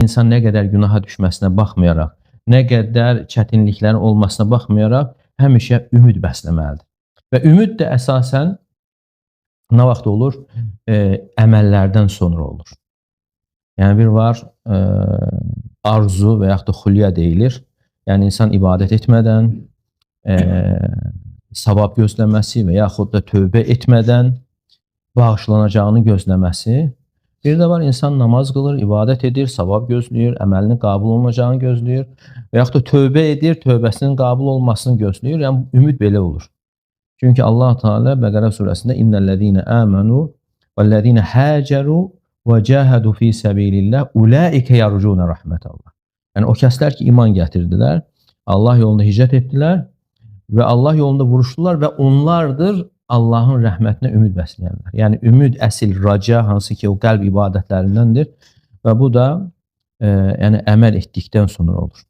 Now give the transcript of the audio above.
İnsan nə qədər günaha düşməsinə baxmayaraq, nə qədər çətinliklərin olmasına baxmayaraq həmişə ümid bəsləməlidir. Və ümid də əsasən nə vaxt olur? Əməllərdən sonra olur. Yəni bir var arzu və yaxud da xülya deyilir. Yəni insan ibadət etmədən, savab gözləməsi və yaxud da tövbə etmədən bağışlanacağını gözləməsi. Bir də var insan namaz qılır, ibadət edir, savab gözləyir, əməlinin qəbul olunacağını gözləyir və yaxud da tövbə edir, tövbəsinin qəbul olmasını gözləyir. Yəni ümid belə olur. Çünki Allah Teala Bəqərə surəsində innellezine amenu vellezine haceru və cahadu fi sabilillah ulaike yercuna rahmetallah. Yəni o kəslər ki iman gətirdilər, Allah yolunda hicrət etdilər və Allah yolunda vuruşdular və onlardır Allahın rəhmətinə ümid bəsləyənlər. Yəni ümid əsil raca hansı ki o qəlb ibadətlərindəndir və bu da yəni əməl etdikdən sonra olur.